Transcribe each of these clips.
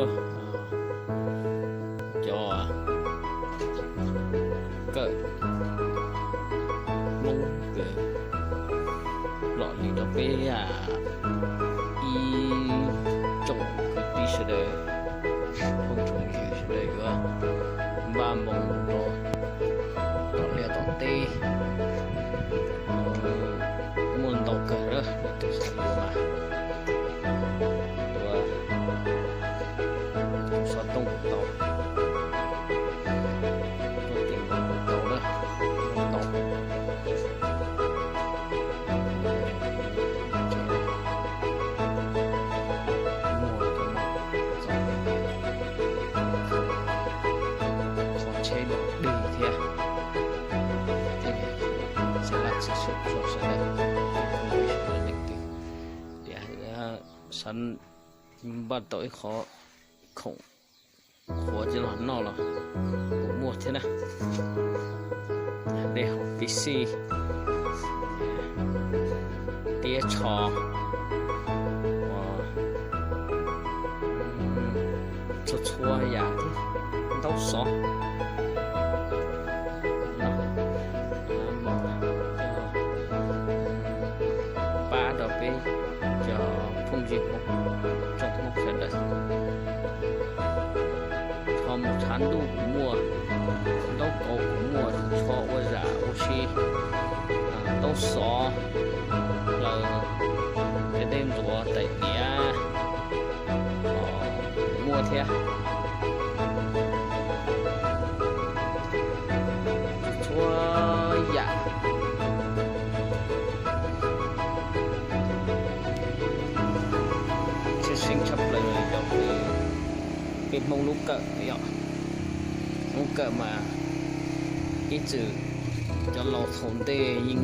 Cov kawm Hmoob kws los li rau peb ib tsoom kwv tij sawv daws, phooj ywg sawv daws yuav npaj npoo rau tom liaj tom teb. Muaj ntau kawg na, tus xav yuav mas tua xov tooj kuv tau, tua tes nkaus kuv tau na, ntau. Muaj cov no, qhov tsheb no dig thiab. Xav laj xav xwm txog sawv daws, tias xav npaj tau ib qhov khoom qhuav coj los noj los kuj muaj thiab na. Dej haus pib xij, tiab tsho, txhua txhua yam, ntaub xov, pab rau peb cov phooj ywg Hmoob, tsoom Hmoob sawv daws. Tsho mus tshav ntuj kuj muaj, ntaub kaus kuj muaj, tsho ua zam ua si, ntaub xov, plaws, tej dej ntxuav, tais diav, muaj thiab. Txhua yam. Tshwj xeeb tshaj plaws yog peb Hmoob lub kawm, yog lub kawm mas ib txwm cov laus thaum ntej yeej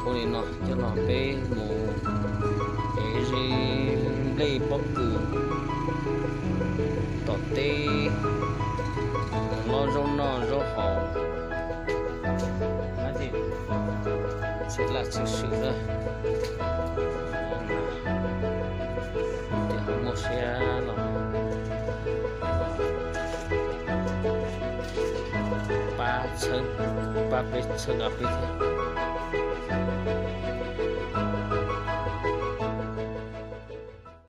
ua li no coj los peb mus ev ze nplej pob kws tom teb, los zaub noj zaub haus. Txhij laj txhij swm na, ces ho muaj siab los pab txhawb, pab peb txhawb nqa peb thiab.